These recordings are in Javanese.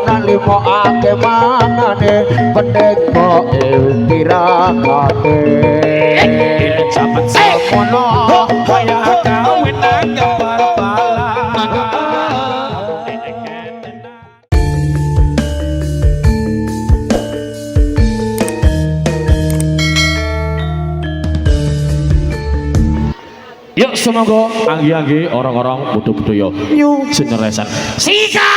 anak limo akeh mangane penting poke tirakate. Jaman semono kaya kawin nang bal-balan. Yuk semoga anggi-anggi orang-orang butuh-butuh new generation. Sika!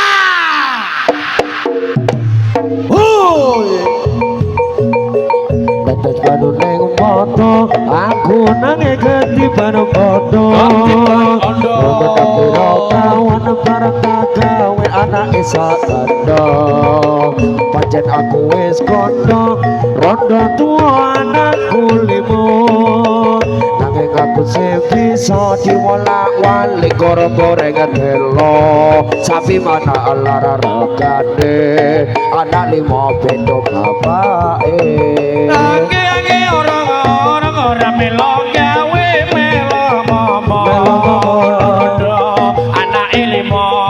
Tetes banyu ning moto, aku nanging ketiban padha. Kira kawan bareng gawe anake sak kandha. Pancen aku wis kondo, rondo tuwa anakku limo. Nanging aku sing bisa diwolak-walik goreng-goreng telo. Sapi mana lara regane, anak limo beda bapake. Angge-angge orang-orang ora melo gawe melo ngomong. Rondo anake limo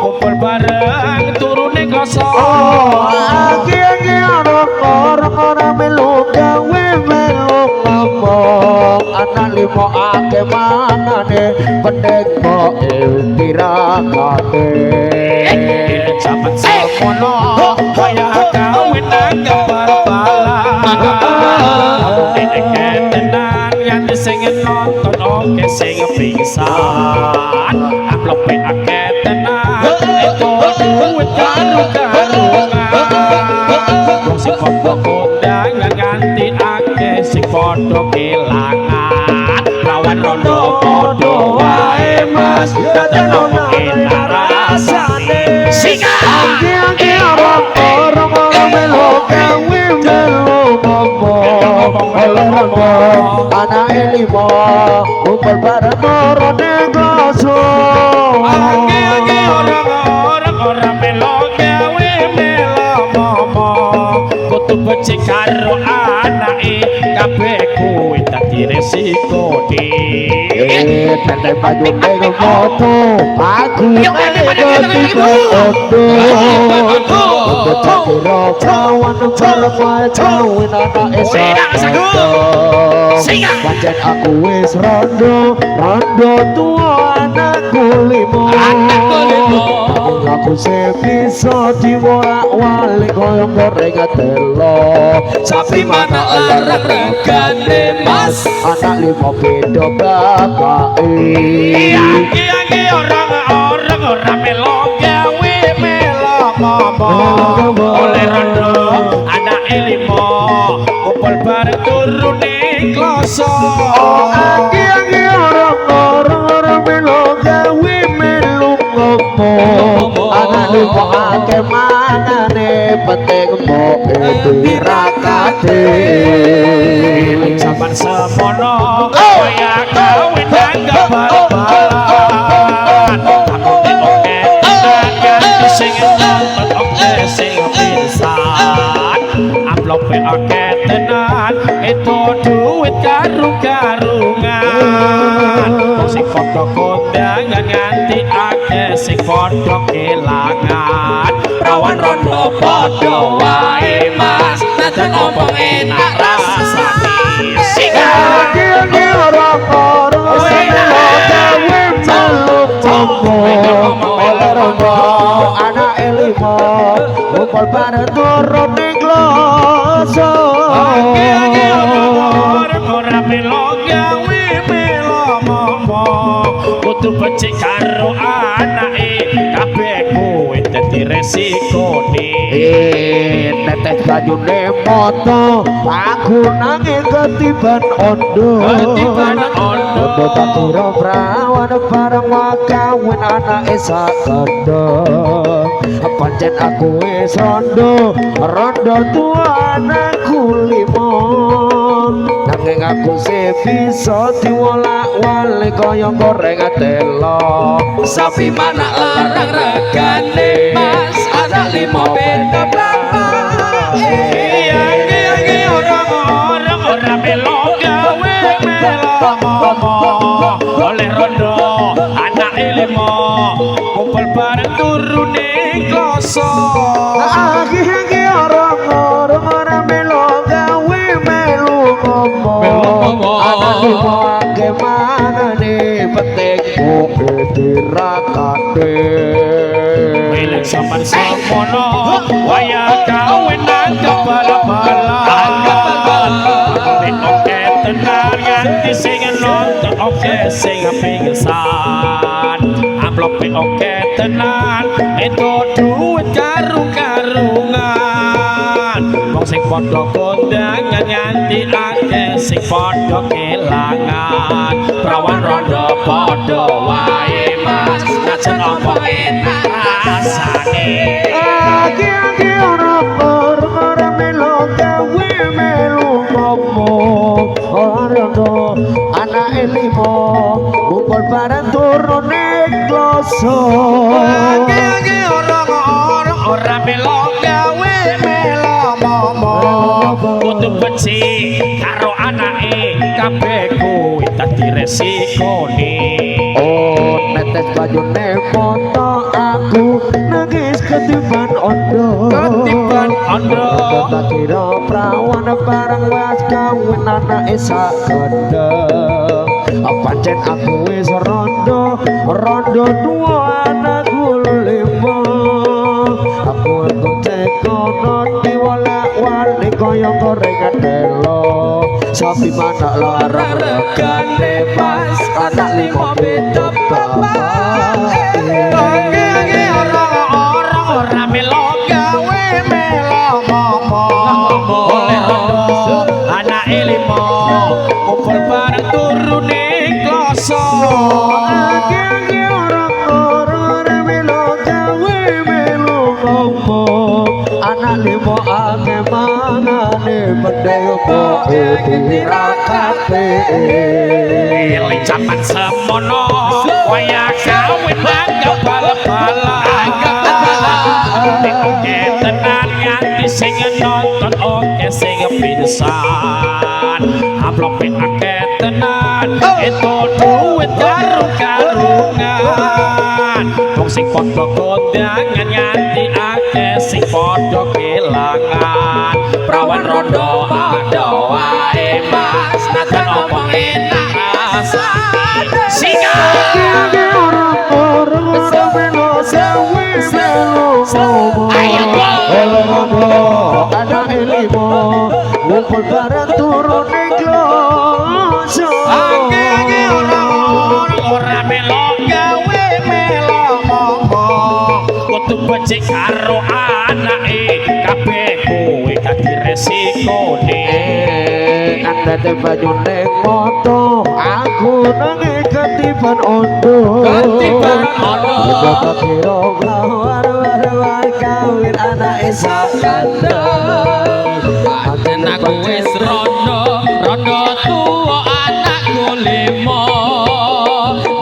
kumpul bareng turune kloso. Angge-angge orang-orang ora melo gawe melo ngomong. Anak limo akeh mangane penting poke tirakate. Jaman semono kaya kawin nang bal-balan. Tenan nganti sing nonton oke sing pingsan. Amplope akeh tenan itu duit karo-karongan. Wong sing padha kondangan nganti akeh sing padha kelangan. Lawan rondo padha wae Mas, dadan opo enak rasane. Sika! Angge-angge orang-orang ora melo gawe melo ngomong. Oleh rondo anake limo kumpul bareng turune kloso. Angge-angge orang-orang ora melo gawe melo ngomong. Kudu becik karo anake kabeh kuwi dadi resikone. Tetes banyu ning moto, aku ketiban ondo. Kira kawan bareng wae kawin anake sak kandha. Pancen aku wis rondo, rondo tuwa anakku limo. Nanging aku sing bisa diwolak-walik kaya goreng telo. Sapi mana larang regane Mas, anak limo beda bapake. Angge-angge orang-orang ora melo gawe melo ngomong. Oleh rondo anake limo kumpul bareng turune kloso. Angge-angge orang-orang ora melo gawe melo ngomong. Anak limo akeh mangane penting moke tirakate. Jaman semono kaya kawin nang bal-balan. Takute oke tenan ganti sing nonton oke sing pingsan. Amplope oke tenan itu duit karung-karungan. Wong sing padha kondangan nganti akeh sing padha kelangan. Rawan rondo padha wae Mas, najan opo enak rasane. Sika! Angge-angge orang-orang ora melo gawe melo ngomong. Oleh rondo anake limo kumpul bareng turune kloso. Angge-angge orang-orang ora melo gawe melo ngomong. Kudu becik karo anake kabeh kuwi dadi resikone. Tetes banyune moto, aku nanging ketiban ondo. Ketiban ondo. Ondo tak kira prawan bareng kawin anake sak kandha. Pancen aku wis rondo, rondo tuwa anakku limo. Nanging aku sing bisa diwolak-walik kaya goreng telo. Sapi mana larang regane Mas, anak limo beda bapake. Angge-angge orang-orang ora melo gawe melo ngomong. Oleh rondo anake limo kumpul bareng turune kloso. tirakate. Wilek sampan semono wayah kawin nanggap bal-balan. Oke tenan nganti sing nonton oke sing pingsan. Amplope oke tenan itu duit karung-karungan. Wong sing padha kondangan nganti akeh sing padha kelangan. Prawan rondo padha wae Mas, najan apa enak rasane. Aki-aki ora ora melu gawe melu ngomong. Ora rondo anake limo ngumpul bareng turune kloso. Aki-aki ora ora ora melu gawe melu ngomong. Kudu becik karo anake kabeh kuwi dadi resikone. Oh netes bajune foto aku nangis ketiban ondo. Ketiban ondo. Tak kira prawan bareng wis kawin anake sak gendeng. Pancen aku wis rondo, rondo tuwa anakku limo. Aku cekono diwolak-walik kaya gorengan telo. Sapi manak larang regane pas anak limo beda bapak. Oke ora ora ora melo gawe melo ngomong. Oleh rondo anake limo kumpul bareng turune kloso. Aki-aki ora ora melo gawe melo ngomong. Anak limo akeh mangane bedhe kok tirakate. Eling jaman semono wayah kawin nanggap bal-balan. Oke tenan nganti sing nonton oke sing pingsan. Amplope akeh tenan itu duit karung-karungan. Wong sing padha kondangan nganti akeh sing padha kelangan. Prawan rondo padha wae Mas, najan omong enak rasane. Singa Aki-aki ora ora ora melo gawe melo ngomong. Ayo go. Oleh ngomong anake limo ngumpul bareng turune kloso. Aki-aki ora ora ora melo gawe melo ngomong. Kudu becik karo anake kabeh kuwi dadi resikone. Andate bajune moto aku nangis ketiban ondo. Ketiban ondo. Tak kira war-war kawin anake sakandeng. Pancen aku wis rondo, rondo tuwa anakku limo.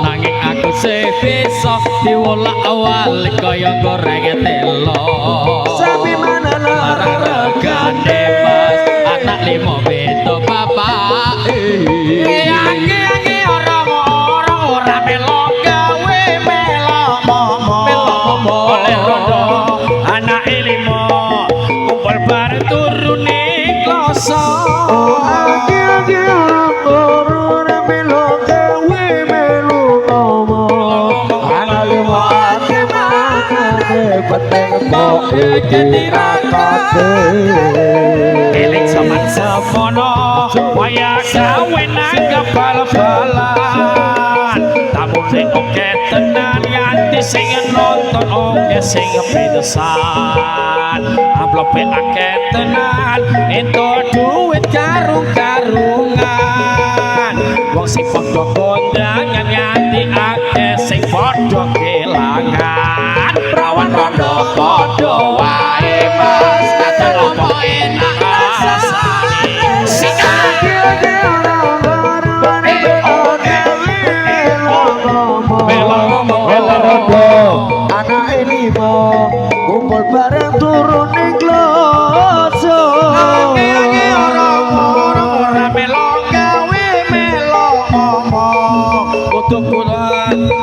Nanging aku sih bisa diwolak-walik kaya goreng telo. Sapi mana Larang regane Mas, anak limo beda bapak. Aki-aki ora ora ora melo gawe melo ngomong. Melo ngomong. Oleh rondo anake limo kumpul bareng turune kloso. Oh aki-aki ora ora melo gawe melo ngomong. Anak limo akeh mangane peteng kok tirakate. Eling jaman semono wayah kawin nanggap bal-balan. Tamune oke tenan nganti sing nonton oke sing pingsan. Amplope akeh tenan entuk duit karung-karungan. Wong sing padha kondangan nganti akeh sing padha kelangan. Prawan rondo padha wae Mas, najan opo enak rasane. Singa Aki-aki ora ora ora melo gawe melo ngomong. Melo ngomong. Melo rondo anake limo ngumpul bareng turune kloso. Aki-aki ora ora ora melo gawe melo ngomong. Kudu kudu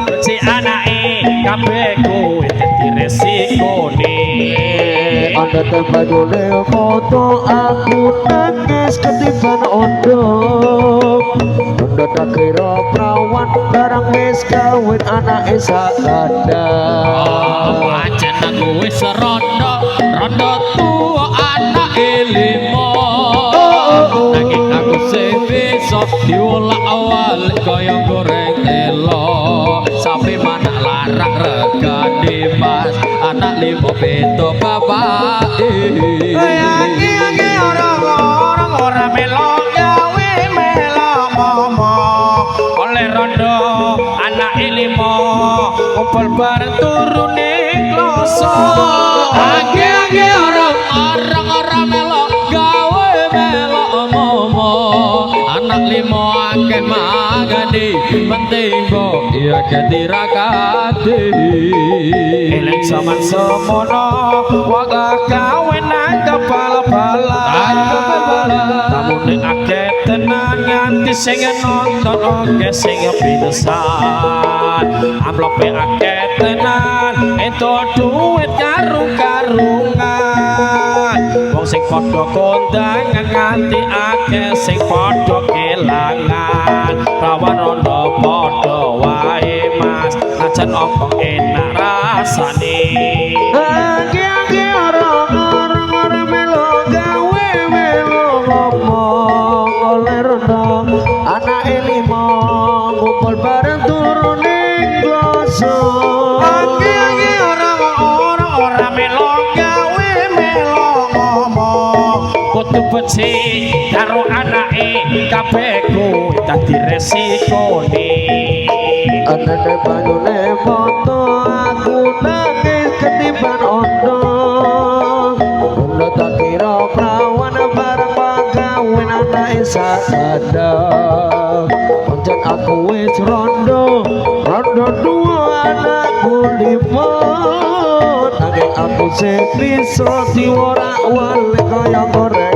becik anake kabeh kuwi dadi resikone. Andate bajune foto aku nangis ketiban ondo. Ondo tak kira prawan barang wis wis kawin anake sakadang. Oh, pancen aku wis rondo, rondo tuwa anake limo. Nanging aku sing bisa diwolak-walik kaya goreng telo. Sapi manak larang regane, Mas, anak limo pitu bapake. Aki-aki orang-orang ora melok gawe melok ngomong. Oleh rondo anak limo ngumpul bareng turune kloso. Age-age orang-orang ora melok gawe melok ngomong. Anak limo akeh mangane, penting mbok iya ketirakate. Eling zaman semono wong kawin nang kebal-balan. Tamune akeh tenan nganti sing nonton akeh sing pingsan. Amplope akeh tenan entuk duit karung-karungan. Wong sing padha kondangan nganti akeh sing padha kelangan. Rawan rondo padha wae, Mas, najan apa enak rasane. Aki-aki orang-orang ora melok gawe melok ngomong. Oleh rondo anake limo ngumpul bareng turu ning kloso. Aki-aki orang-orang ora melok gawe melok ngomong. Kudu becik karo anake kabeh kuwi dadi resikone. Anane banyune moto aku nangis ketiban ondo. Ondo tak kira prawan bareng kawin anake sakadang. Pancen aku wis rondo, rondo dua anakku limo. Nanging aku sing bisa diworak-walik kaya goreng.